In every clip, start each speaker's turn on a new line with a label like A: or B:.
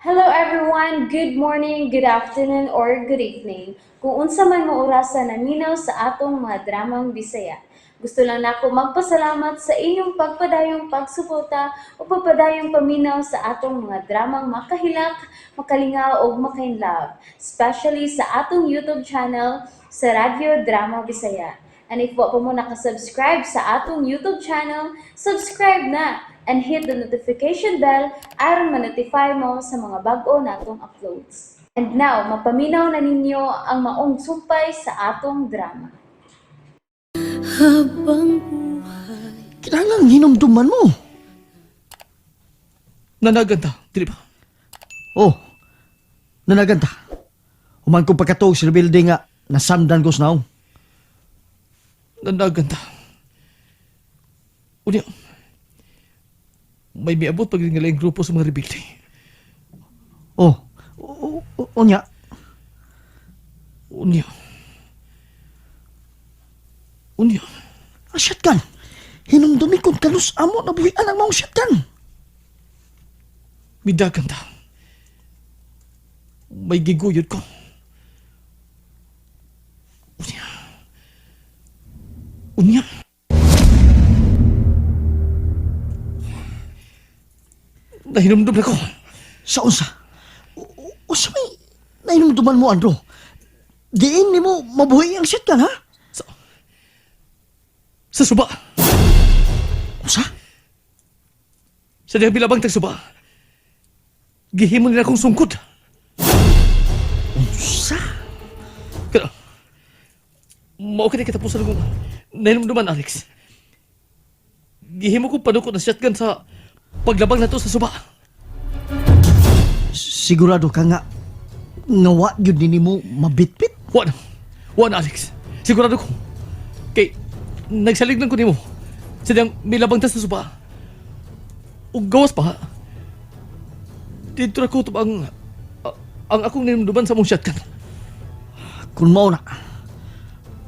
A: Hello everyone! Good morning, good afternoon, or good evening. Kung unsa man mo orasa naminaw sa atong mga dramang Bisaya. Gusto lang nako magpasalamat sa inyong pagpadayong pagsuporta o pagpadayong paminaw sa atong mga dramang makahilak, makalingaw ug makainlove, especially sa atong YouTube channel sa Radyo Drama Bisaya. And if wa pa mo nakasubscribe sa atong YouTube channel, subscribe na and hit the notification bell aron ma-notify mo sa mga bag-o natong uploads. And now, mapaminaw na ninyo ang maong sumpay sa atong drama.
B: Habang buhay.
C: Kinahanglan hinumduman mo.
D: Nanagan ta, dili ba?
C: Oh, nanagan ta. Human ko pagkatuog sa building nga nasamdan ko sa naong.
D: Nanagan ta. Unya, may miabot pag nga laing grupo sa mga rebelde.
C: Oh, unya.
D: Unya. Unya.
C: Ang shotgun. Hinumdumi kung kanus amo na buhian ang maong shotgun.
D: Midagan ta. May giguyod ko. Unya. Unya. Nahinumdum na ko.
C: Sa unsa? Unsa may nahinumduman mo, Andro? Diin nimo mabuhi ang shotgun, ha?
D: Sa suba.
C: Unsa?
D: Sa dihang bilabang tag suba. Gihimo nila akong sungkod.
C: Unsa?
D: Pero, mao kini katapusan kong nahinumduman, Alex. Gihimo ko panukot ng shotgun sa paglabang nato sa suba.
C: Sigurado ka nga nga wa gyud ni nimo mabitbit?
D: Wa na. Wa na, Alex. Sigurado ko. Kay, nagsalig lang ko nimo. Sa dihang milabang ta sa suba. Ug gawas pa. Dito ra kutob ang akong ninumduman sa mong shotgun.
C: Kung mao na,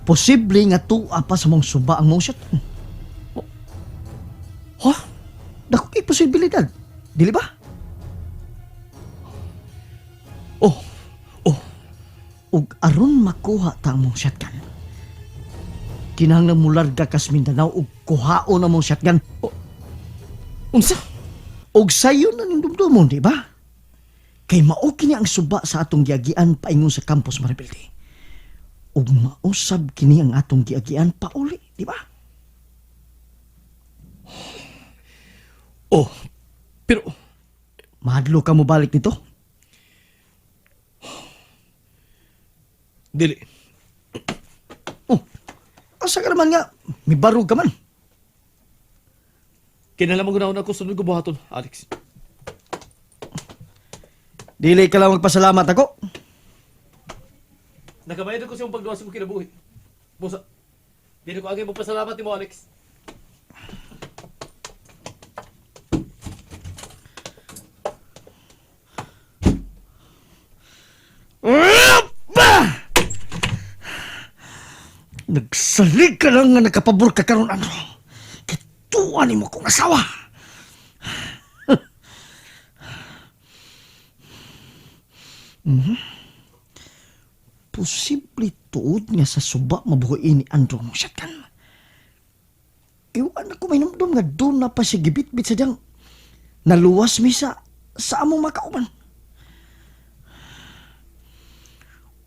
C: posible nga tuwa pa sa mong suba ang mong shotgun.
D: Ha?
C: Dako kay posibilidad. Dili ba?
D: Oh. Oh.
C: Ug aron makuha ta ang mong shotgun, kinahanglan mo larga kas Mindanao ug kuhaon ang mong shotgun.
D: Unsa?
C: Og sayo na ning dumdumon, di ba? Kay mao kini ang suba sa atong giagian paingon sa Campos Maribelde. Ug mausab kini ang atong giagian pauli, di ba?
D: Oh. Pero
C: Mahadlo ka mo balik nito.
D: dili.
C: Oh, asa ka naman nga, mibarog ka man.
D: Kinahanglan mo gunahon ako sunod ko buhaton, Alex.
C: Dili ka lang magpasalamat ako.
D: Nakabayad ako sa iyong pagduwa sa kong kinabuhi. Busa, dili ko agay magpasalamat nimo, Alex.
C: Bah! Nagsalig ka lang nga nakapabor ka karon ano. Kituan nimo kong asawa. Mhm. Posible tuod nga sa suba mabuhi ni Andrew ang shotgun. Iwan ako may numdum nga doon na pa siya gibitbit sa diyang naluwas mi sa among makauban.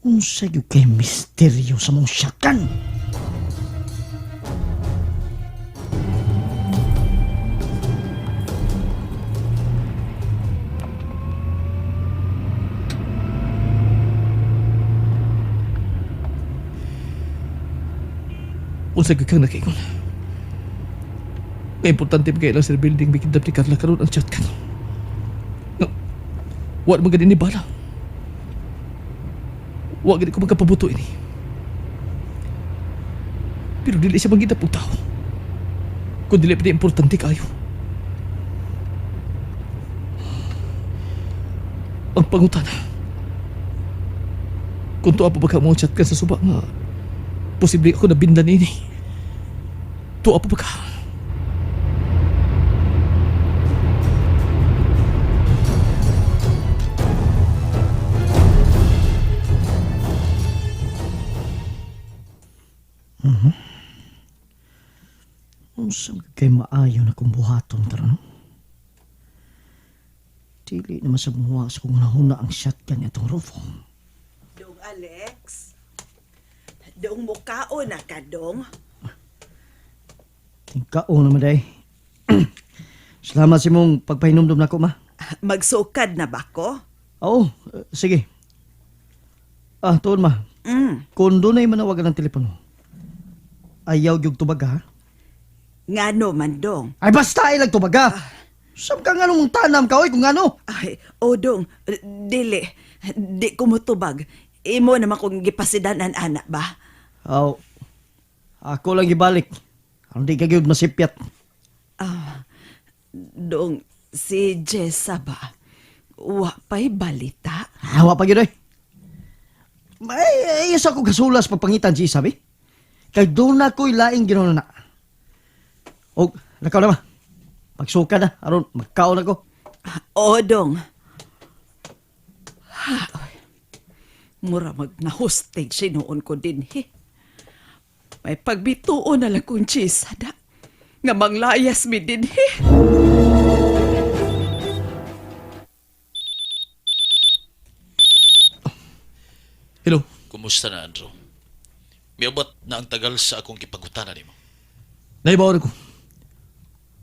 C: Unsa gyud kay misteryo sa mong shotgun?
D: Unsa gyud kang nakaingon? Nga importante ba kay lang sa building bikidap ni Carla karon ang shotgun. Nga, wa man gani ni bala. Wa gani ko magkapabuto ini. Pero dili siya mangidap og tao. Kung dili pa ni importante kayo. Ang pangutana. Kung tuwa pa ba ka mo shotgun sa suba nga posible ako nabindan ini. Tuwa pa ba ka?
C: Unsa man kay maayo na kong buhaton karon, no? Dili naman sa muha sa kong nahuna ang shotgun ni atong Rufo.
B: Dong Alex, dong mukao na ka, dong.
C: Tingkao naman day. Salamat sa imong pagpahinumdum nako, ma.
B: Magsukad na ba ko?
C: Oo, sige. Ah, tuon ma. Kung dunay manawagan ng telepono, ayaw gyud tubaga, ha?
B: Ngano man, dong.
C: Ay, basta ilag tubaga! Saan ka nga nung tanam ka, oy, kung ano?
B: Ay, o dong, dili. Di ko mutubag. Imo naman kung gipasidanan, anak ba?
C: Aw, ako lang ibalik. Aron di ka gyud masipyat.
B: Ah, dong, si Jessa ba? Wa pa'y balita?
C: Hawa pa gyud oy. Ay, ay, sa ako kasulas pagpangitan si Isabi. Kay doon na ko'y laing ginawa na. Og, nakaw na ma. Pagsuka na, aron magkaon ako.
B: O, dong. Ha, oy. Mura mag na-hostage sinuon ko din, he. May pagbituon na lang kong Jessa da. Nga manglayas mi din, he.
D: Hello.
E: Kumusta na, Andrew? Miabot na ang tagal sa akong gipangutana nimo.
D: Naibaw ko.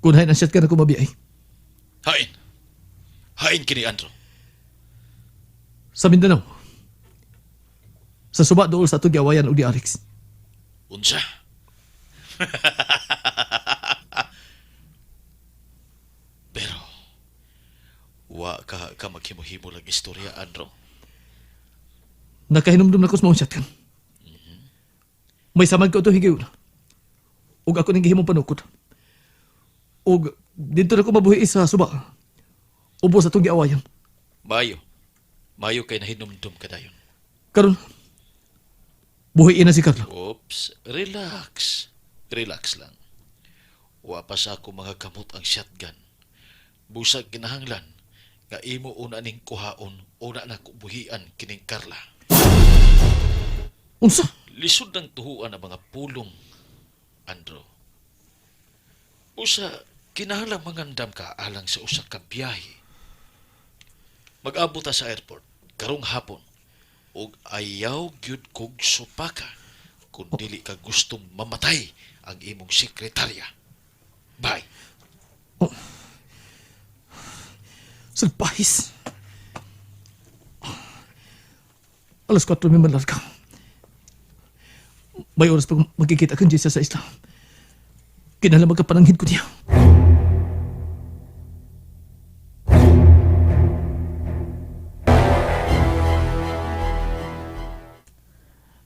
D: Kung hain ang shotgun ako mabiyay.
E: Hain. Hain kini, Andrew.
D: Sa Mindanao. Sa suba dool sa atong giawayan og di Alex.
E: Unsa? Pero wa ka ka maghimo-himo lang istorya, Andrew.
D: Nakahinumdum na ko sa maong shotgun. May samad ko ito higayon. Ug ako ning gihimong panukod. Ug dito na ko mabuhi sa suba. Ubos atong giawayan.
E: Mayo. Mayo kay nahinumdum ka dayon.
D: Karon buhi na si Carlo.
E: Oops, relax. Relax lang. Wa pa sa ako mga kamot ang shotgun. Busag kinahanglan nga imo una ning kuhaon, una na kubuhian kining Carla.
D: Unsa?
E: Lisod ng tuhuan ang mga pulong, Andro. Usa, kinahanglan mangandam ka alang sa usa ka biyahe. Mag-abot ta sa airport karong hapon ug ayaw gyud kog supaka kung dili ka gustong mamatay ang imong sekretarya. Bye.
D: Salpahis. Alas 4 may manlarga. May oras pag magkikita kang Jessa sa isla. Kinahanglan magkapananghid ko niya.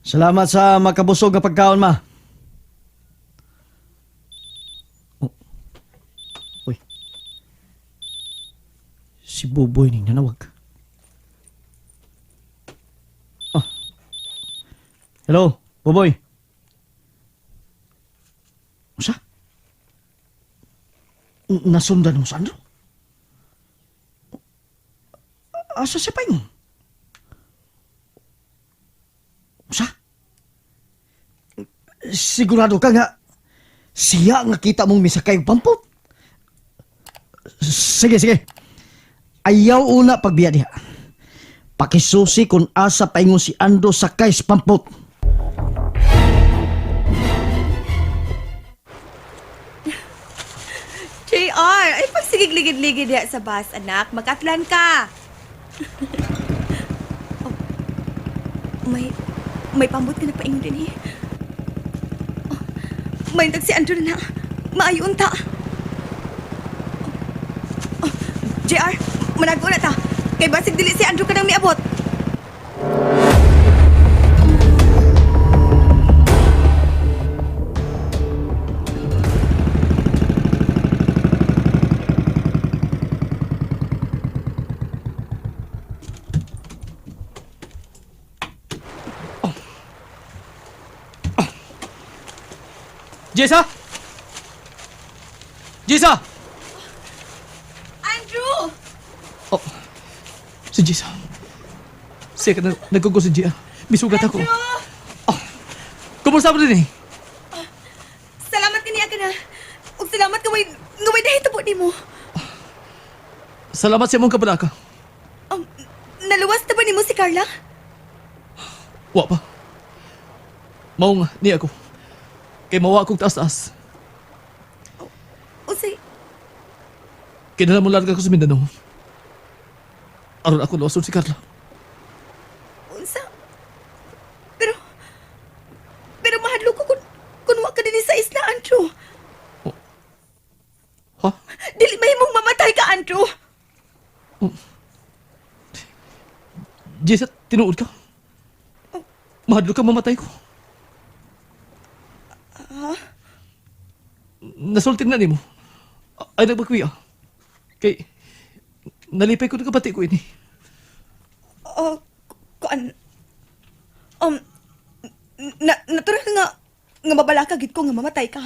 C: Salamat sa makabusog nga pagkaon, ma. Oh. Uy. Si Buboy ning nanawag. Oh. Hello, Buboy. Usa? Nasundan mo sa Andrew? Asa siya pa yun? Usa? Sigurado ka nga siya ang nakita mong misakay og pampot. Sige, sige. Ayaw una pagbiya diha. Pakisusi kung asa paingon si Ando sakay sa pampot.
F: JR, ay pagsigig-ligid-ligid diha sa bus, anak. Magkatlan ka. Oh, may pambot ka na paingon din eh. Oh, may si Andrew na. Maayo unta. Oh, JR, manago na ta. Kay basig dili si Andrew ka nang miabot.
D: Jessa! Jessa!
F: Andrew!
D: Oh, si Jessa. Siya ka na nagkugo si Gia. Misugat ako.
F: Andrew!
D: Oh, kumusta mo din eh?
F: Salamat kaniya ka na. nimo?
D: Salamat sa imong kabalaka.
F: Naluwas na ba nimo si Carla?
D: Wa pa. Maong ni ako. Kay mawa akong taas-taas.
F: Unsay
D: Kinala mo larga ko sa Mindanao. Aron ako luwason si Carla.
F: Unsa? Pero pero mahadlok ko kun wa ka dinhi sa isla, Andrew.
D: Ha?
F: Dili mahimong mamatay ka, Andrew.
D: Jessa, tinuod ka? Mahadlok ka mamatay ko.
F: Ha?
D: Nasulti na nimo. Ay nagbakwiya. Kay nalipay ko nagkabati ko ini.
F: Oh, kuan. Na natural nga nga mabalaka gid ko nga mamatay ka.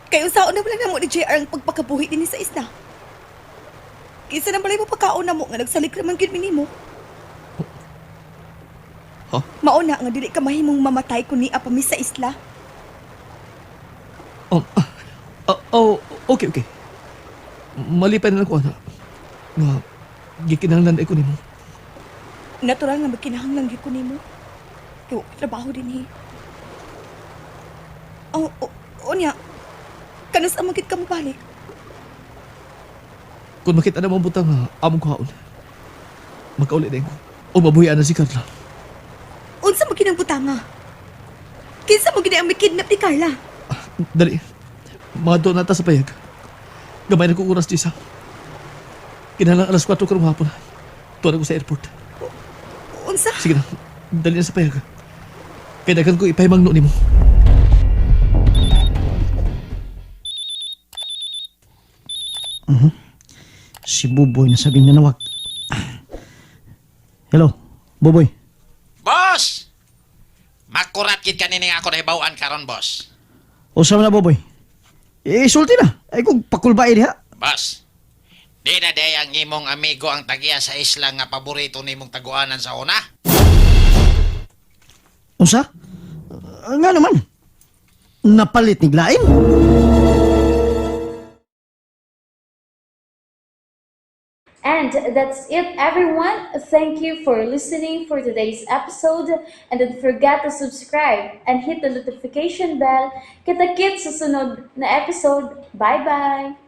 F: Kay unsaon na wala namo ni JR ang pagpakabuhi dinhi sa isla. Kinsa na balay mo pagkaon namo nga nagsalig ra man gyud mi nimo.
D: Ha?
F: Mao na nga dili ka mahimong mamatay kun niya pa mi sa isla.
D: Oh, okay, okay. Malipay na lang ko, ana. Nga, gikinahanglan ay ko nimo.
F: Natural nga magkinahanglan gyud ko nimo. Kay wa ko'y trabaho dinhi. Oh, oh, unya. Kanus ang magkit ka mobalik?
D: Kung makita na mo ang butang nga, among kuhaon. Magkauli na ko. O mabuhian na si Carla.
F: Unsa mo kinang butanga? Kinsa mo gini ang mikidnap ni Carla?
D: Ah, dali. Mga doon nata sa payag. Gamay na ko oras, Jessa. Kinahanglan alas 4 karong hapon. Tuwan ako sa airport.
F: Unsa?
D: Sige na, dali na sa payag. Kaya daghan ko ipahimangno nimo.
C: Si Buboy na sabi niya nawag. Hello, Buboy.
G: Boss! Makurat gid kanini nga ako nahibaw-an karon, boss.
C: Usa man na, Buboy. Eh, sulti na. Ay kung pakulbae diha.
G: Boss, di na day ang imong amigo ang tagiya sa isla nga paborito nimong taguanan sa una.
C: Unsa? Nga naman. Napalit ni Glain.
A: And that's it, everyone. Thank you for listening for today's episode. And don't forget to subscribe and hit the notification bell. Kita-kits sa sunod na episode. Bye-bye!